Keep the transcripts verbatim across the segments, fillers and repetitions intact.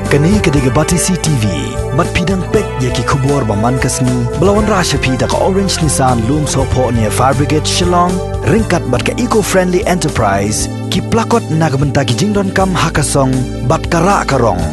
Kane ka dei ka Batesi T V. Bad phi dang peit ïa ki khubor ba man ka sngi ba la wanrah sha phi da ka Orange Nissan Lumsohphoh near Fire Brigade Shillong, ryngkat bad ka Eco Friendly Enterprise, ki plakot na ka bynta ki jingdonkam ha ka song bad ka rah ka rong.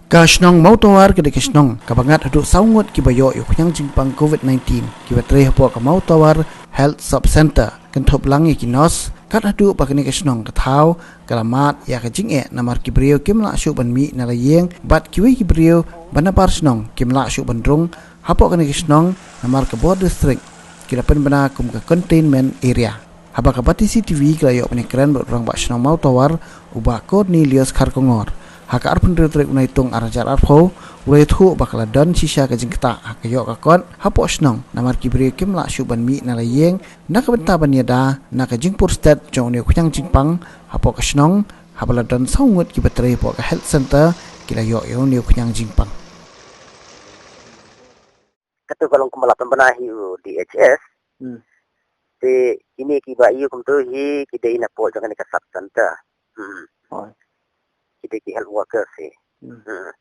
Ka shnong Mawtawar ka dei ka shnong kaba ngat haduh saw ngut kiba ïoh ïa u khñiang jingpang covid nineteen, kiba trei hapoh ka Mawtawar Health Sub Centre. Kynthup lang ïa ki nurse, kat haduh ba kane ka shnong ka thaw ka la mad ïa ka jingeh, namar ki briew kim lah shuh ban mih na la ïing, bad kiwei ki briew ba nabar shnong kim lah shuh ban rung hapoh kane ka shnong, namar ka bor district ki la pynbna kum ka containment area. Haba ka Batesi T V ka la ïoh ban ïakren bad u rangbah shnong Mawtawar, u Bah Cornelius Kharkongor, ha ka arphew hynriew tarik u Naitung ar hajar arphew, u la ïathuh ba ka la don shisha ka jingktah ha ka ïoh ka kot hapoh shnong, namar ki briew kim lah shuh ban mih na la ïing na ka bynta ban ïada na ka jingpur stet jong une u khñiang jingpang hapoh ka shnong. Haba la don saw ngut kiba trei hapoh ka health centre, ki la ïoh ïa une u khñiang jingpang. Katu ka long kumba la pynbna hi u D H S. Hmm. Te kine kiba ïoh kumtu hi ki dei na poh jong kane ka sub center. Hmm. Oh. Ki dei ki health workers hi. Hmm. Hmm.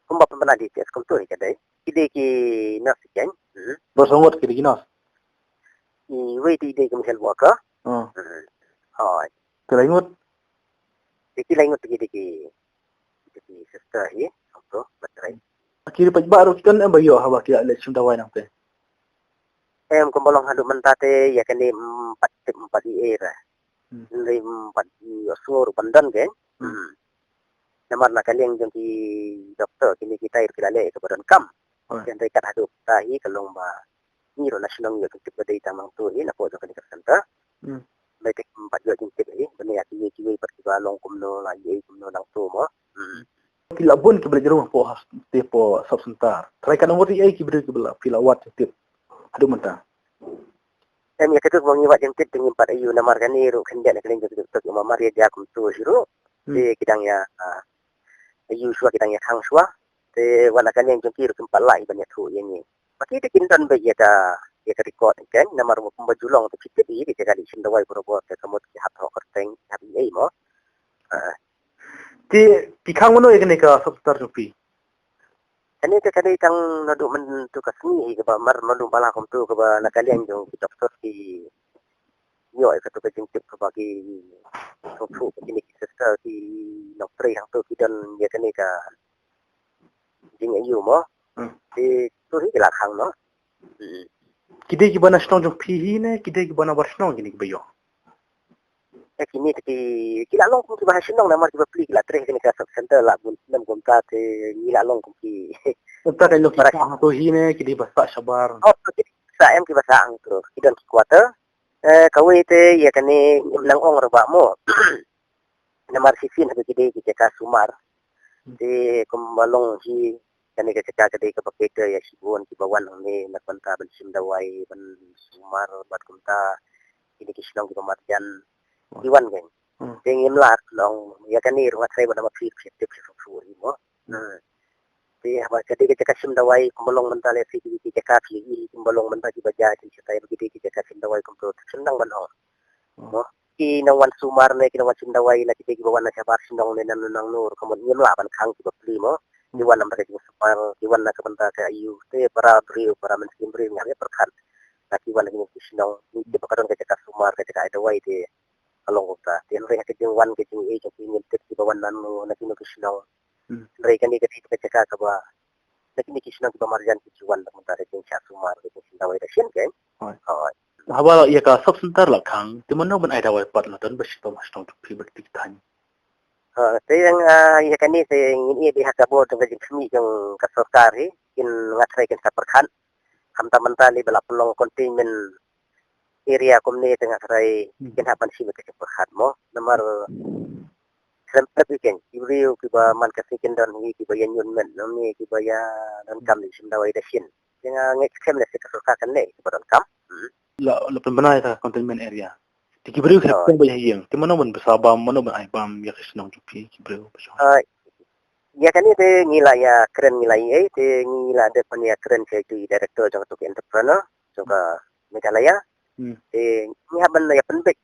Kumba pynbna D H S kumtu hi ka dei. Ki dei ki nurse hi kan. Hmm. Ba saw ngut ki dei ki nurse? Iwei te i dei kum health worker. Oh. Hmm. Hooid. Ki lai ngut? Te ki lai ngut te ki dei ki, ki sister hi, kumtu, ba trei. Ki ruh pat ba ruh ki don em ba ïoh haba ki la leit shim dawai nangte? Em, kumba long haduh mynta te ïa kane, mm, pat tip, mm, pat i ei ra. Hmm. Hynrei, mm, pat i ïohsngew ruh ban don ke. Hmm. Hmm. Namar na ka liang jong ki doktor kine kita ruh ki la leh kaba donkam. Oh. Hynrei kat haduh mynta hi ka long ba ngi ruh na shnong ïoh jingtip ba dei tang nangtu hi na poh jong kane ka center. Hmm. Hynrei te kim pat ïoh jingtip hi ban ïa kiwei kiwei pat kiba long kumno la ïa ei kumno nangtu mo. Hmm. Ki la bun kiba leit rung hapoh ha, te hapoh sub center. Tharai katno ngut ïa ei ki briew kiba la, phi la wad jingtip haduh mynta? Em, ïa katu ba ngi wad jingtip te ngim pat ïoh namar kane ruh khyndiat na ka liang jong ki doktor ki ong ba mar ïa jia kumtu hi ruh. Hmm. Te ki dang ïa, ah, ïoh shuwa, ki dang ïa khang shuwa. Te wat na ka liang jong ki ruh kim pat lah hi ban ïathuh ïa ngi. Ba ki te kin don beit ïa ka, ïa ka record kan, namar ba kumba ju long te phi tip hi, ki jaka leit shim dawai barabor te ka mut ki hap thoh kyrteng, ki hap i ei mo. Ah. Te phi khang mano ïa kane ka sub center jong phi? Kane te ka dei tang naduh mynta ka sngi hi kaba mar naduh ba la kumtu kaba na ka liang jong ki doktor ki ïoh ïa katu ka jingtip kaba ki sngewthuh ba kine ki sister ki nongtrei hangtu ki don ïa kane ka jingïohi mo. Hmm. Te tu hi ki la khang noh. Hmm. Ki dei kiba na shnong jong phi hi ne ki dei kiba nabar shnong kine kiba ïoh? Eh, kine te ki, ki la long kum kiba ha shnong namar kiba plie ki la trei kane ka sub center la bun snem kumta te ngi la long kum ki. Kumta ka long ki para sah hangtu hi ne ki dei ba sah shabar? Oh, ki sah em kiba sah hangtu. Ki don ki quarter. Eh, kawei te ïa kane ngim nang ong ruh ba mo. Namar shisien haba ki dei ki jaka sumar. Hmm. Te kumba long hi kane ka jaka ka dei kaba cater ïa shibun kiba wan hangne na ka bynta ban shim dawai, ban sumar bad kumta kine ki shnong kiba marjan. Hmm. Ki wan keiñ. Hmm. Te ngim lah long ïa kane ruh nga tharai ba namar phi phi tip phi phi mo. Hmm. Hmm. Te haba ka dei ka jaka shim dawai kumba long mynta lehse ki, ki jaka phi ïohi kumba long mynta kiba jia ki shatai ba ki dei ki jaka shim dawai kumto te shim nang ban ong. Hmm. Mo. Ki nang wan sumar ne ki nang wan shim dawai na ki dei kiba wan na shabar shnong ne nangno nangno ruh ka mut ngim lah ban khang kiba plie mo. Ki wan namar ka jingsumar, ki wan na ka bynta ka aïu te para briew, para mynsiem briew ngi hap ïa pyrkhat. Na ki wan na kine ki shnong, ngi tip ba ka don ka jaka sumar, ka jaka ai dawai te ka long kumta. Te hynrei ha ka jingwan ka jingïeit jong ki ngim tip kiba wan nangno na kino ki shnong. Hmm. Hynrei kane ka dei ka jaka kaba na kine ki shnong kiba marjan ki ju wan da mynta ka jingshah sumar ka jingshim dawai da shin keiñ. Hooid. Hooid. Haba ïa ka sub center la khang, te mano ban ai dawai pat, la don ba shitom ha shnong jong phi bad ki thaiñ? Ha, te ïa, ah, ïa kane te ngin ïa dei ha ka bor jong ka jingkhmih jong ka sorkar hi, kin nga tharai kin sa pyrkhat. Khamtam mynta lei ba la pynlong containment area kumne te nga tharai, hmm, kin hap ban shim ka jingpyrkhat mo. Namar, hmm, khlem pep ïa keiñ, ki briew kiba man ka sngi kin don hi kiba ïa ñiut met, namar kiba ïa donkam, hmm, leit shim dawai da shin. Te nga ngeit skhem lehse ka sorkar kan leh kiba donkam. Hmm. La, la pynbna ïa ka containment area. Te ki briew ki hap, oh, tang ba ïa ïeng. Te mano ban bsa bam, mano ban ai bam ïa ka shnong jong phi ki briew ba shong? Ah, ïa kane te ngi la ïa kren, ngi la ïa, te ngi la dep ban ïa kren sha ïa u director jong katu ka entrepreneur jong ka, hmm, Meghalaya. Hmm. Te ngi hap ban ïa pynbeit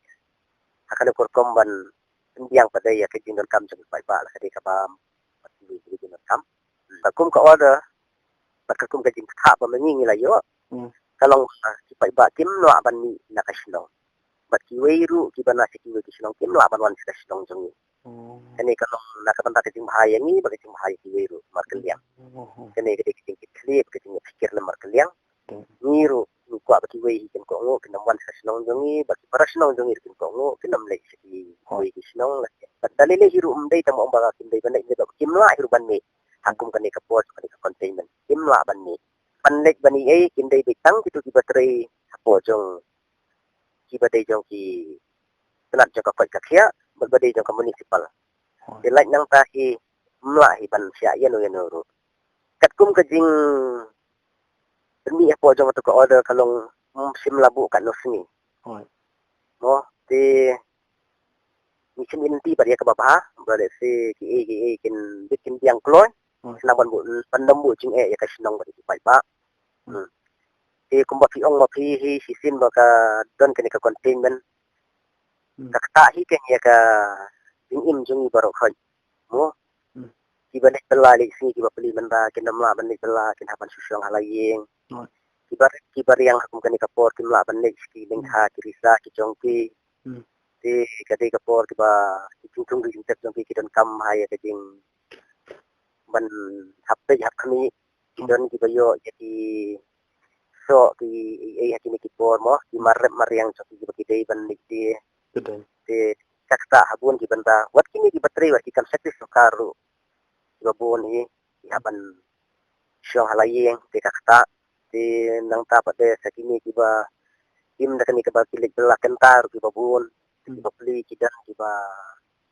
ha kane ka rukom ban pynbiang pat de ïa ka jingdonkam jong ki paidbah la ka dei kaba mat ki jingdonkam. Ka kum ka order bad ka kum ka jingkthah ba ma ngi ngi la ïoh, ka long ba ki paidbah kim lah ban mih na ka shnong. Bad kiwei ruh kiba na sha kiwei ki shnong kim lah ban wan sha ka shnong jong ngi. Kane ka long na ka bynta ka jingbha ïa ngi bad ka jingbha ïa kiwei ruh markylliang. Kane ka dei ka jingkitkhlieh bad ka jingpyrkhat na markylliang. Ngi ruh ngi kwah ba kiwei hi kin kohnguh, kin ym wan sha shnong jong ngi, ba ki para shnong jong ngi ruh kin kohnguh, kin ym leit sha kiwei ki shnong la. Bad da lei lei hi ruh ym dei tang ba ong ba kin dei ban leit, ba kim lah hi ruh ban mih ha kum kane ka por, kane ka containment. Kim lah ban mih. Ban leit ban ïa ei kin dei beit tang kito kiba trei hapoh jong, kiba dei jong ki tnat jong ka koit ka khiah bad ba dei jong ka municipal. Te lait nangta hi ym lah hi ban shah ïano ïano ruh. Katkum ka jingpynmih hapoh jong kato ka order ka long, mm, shim la buh katno sngi. Mo, te ngi shim ïa lynti bad ïa kaba bha ba lehse kiei kiei kin bit kin biang kloi. Shnang ban buh, ban dam buh jingeh ïa ka shnong bad ïa ki paidbah. Te kumba phi ong ma phi hi shisien ba ka don kane ka containment. Ka ktah hi kane ïa ka jingim jong ngi baroh khoit. Mo, kiba leit bylla leit sngi, kiba plie mynta kin ym lah ban leit bylla, kin hap ban shu shong ha la ïing. Kiba, kiba riang ha kum kane ka por kim lah ban leit sha ki lyngkha ki risa ki jong ki. Te ka dei ka por kiba ki jingthung ki jingtep jong ki ki donkam ha ïa ka jing ban hap peit hap khmih. Ki don kiba ïoh ïa ki soh ki ei ei ha kine ki por mo, ki mar rep mar riang jong ki kiba ki dei ban leit die. Te ka ktah ha bun ki bynta, wat kine kiba trei wat ki kam shakri sorkar ruh, kiba bun hi ki hap ban shong ha la ïing, te ka ktah. Te nangta pat de sa kine kiba im da kane kaba ki leit bylla kynta ruh kiba bun, kiba plie ki don kiba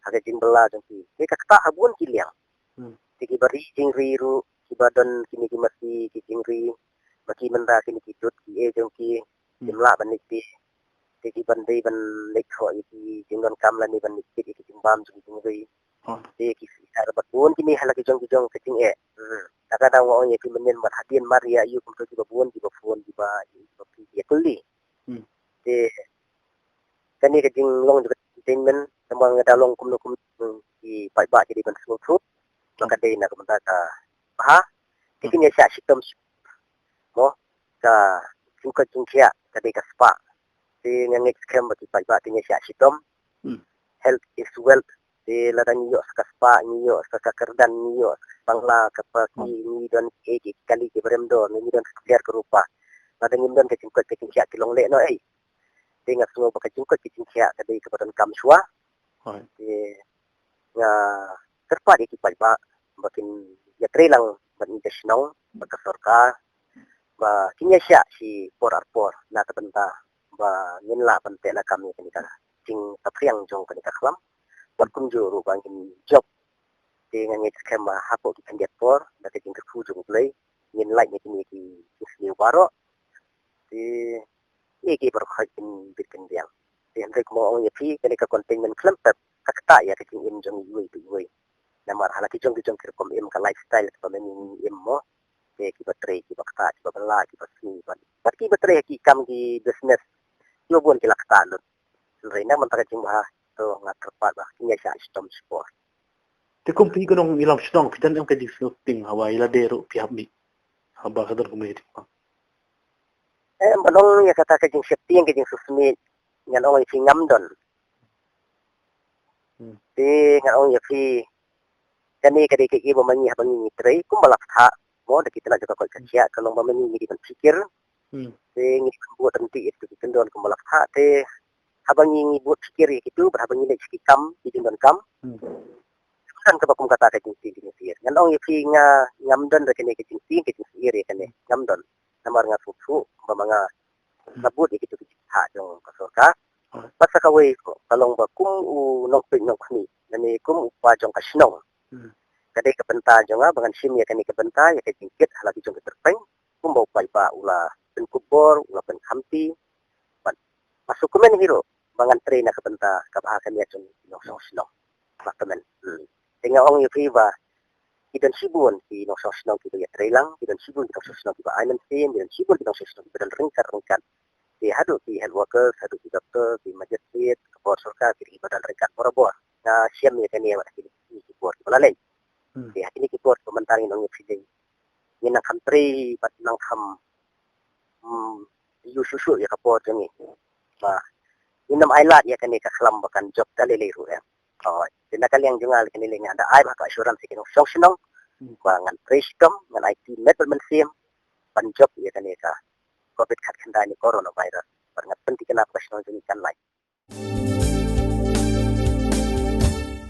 ha ka jingbylla jong ki. Te ka ktah ha bun ki liang. Te kiba ri jingri ruh, kiba don kine ki masi ki jingri, ba ki mynta kine ki dud ki ei jong ki kim lah ban leit peit. Te ki ban dei ban leit thoh ïa ki jingdonkam lane ban leit peit ïa ki jingbam jong ki jingri. Te ki shisha bad bun kine ha la ki jong ki jong ka jingeh. Te ka daw nga ong ïa phi mynnin bad hadien mar ïa ïa kumto kiba bun kiba phone kiba ïa kiba phi ïa kylli. Te kane ka jinglong jong ka entertainment, namar nga da long kumno kumno ki paidbah ki dei ban sngewthuh. Ba ka dei na ka bynta ka bha. Te kin ïa shah shitom mo, ka jingkoit jingkhiah ka dei ka spah. Te nga ngeit skhem ba ki paidbah kin ïa shah shitom. Health is wealth. Te lada ngi ïoh sa ka spah, ngi ïoh sa ka kyrdan, ngi ïoh sa ka bangla, ka party, ngi don ki ei ki kali ki brem dor, ngi don ka kler ka rupa. Lada ngim don ka jingkoit ka jingkhiah ki long leh noh ei. Te nga sngew ba ka jingkoit ka jingkhiah ka dei kaba donkam shuwa. Te nga kyrpad ïa ki paidbah ba kin ïatrei lang bad ngi ka shnong bad ka sorkar ba kin ïa shah shi por ar por na ka bynta ba ngin lah ban teh lakam ïa kane ka jingtaphriang jong kane ka khlam. Bad kumjuh ruh ba ngin jop. Te nga ngeit skhem ba hapoh ki khyndiat por da ka jingkyrkhu jong U Blei ngin lait ïa kine ki jingsniew baroh. Te ïa ki baroh kin bit kin biang. Te hynrei kumba ong ïa phi kane ka containment khlem pep ka ktah ïa ka jingim jong iwei pa iwei. Namar ha la ki jong ki jong ki rukom im ka lifestyle kaba ma ngi ngi im mo. Te kiba trei kiba ktah kiba bylla kiba sngi bad bad kiba trei ha ki kam ki business kiba bun ki la ktah lut. Hynrei na mynta ka jingbha to nga kyrpad ba kin ïa shah shitom shi por. Te kum phi ka nongïalam shnong phi don em ka jingsngewsting haba ïa lade ruh phi hap mih haba ka don kumne. Em, ban ong ïa kata ka jingsheptieng ka jingsngewsting ngan ong ïa phi ngam don. Te ngan ong ïa phi kane ka dei ka ei ba ma ngi haba ngi ngi trei kumba la ktah mo da ki tnat jong ka koit ka khiah ka long ba ma ngi ngi dei ban pyrkhat. Te ngi dei ban bud ryntih ïa ki kyndon kumba la ktah te haba ngi ngi bud pyrkhat ïa kitu bad haba ngi leit sha ki kam ki jingdonkam. Kan kaba kum kata ka jingtieng ka jingtieng ngan ong ïa phi nga ngam don da kane ka jingtieng ka jingtieng ïa kane ngam don. Namar nga sngewthuh ba ma nga nga bud ïa kitu ki jingthah jong ka sorkar. Bad sa kawei ka long ba kum u nongpeit nongkhmih lane kum u pa jong ka shnong. Ka dei ka bynta jong nga ba ngan shim ïa kane ka bynta ïa ka jingkit ha la ki jong ka tyrpeng. Kumba u paidbah u la pynkup bor u la pynkhamti. Bad ma shu kmen hi ruh ba ngan trei na ka bynta ka bha ka miat jong ki nongshong shnong. Ba kmen. Te nga ong ïa phi ba ki don shibun ki nongshong shnong kiba ïatrei lang, ki don shibun ki nongshong shnong kiba ai mynsiem, ki don shibun ki nongshong shnong kiba don ryngkat ryngkat. Ki haduh ki health workers, haduh ki doctor, ki magistrate, ka bor sorkar ki dei ba don ryngkat borabor. Nga shem ïa kane wat ha kine ki por kiba la leit. Hmm. Te ha kine ki por kiba mynta ngi nang ïa phi dei, ngi nang kham trei bad nang kham, hmm, ïa shuh shuh ïa ka por jong ngi. Ba ngi nang ai lad ïa kane ka khlam ba kan jop da lei lei ruh em. Te na ka liang jong nga, kane lei nga da ai ba ka assurance ïa ki nongshong shnong ba ngan trei shitom, ngan ai team met bad mynsiem ban jop ïa kane ka covid khatkhyndai ne coronavirus. Bad ngan pynthikna ba ka shnong jong ngi kan lait.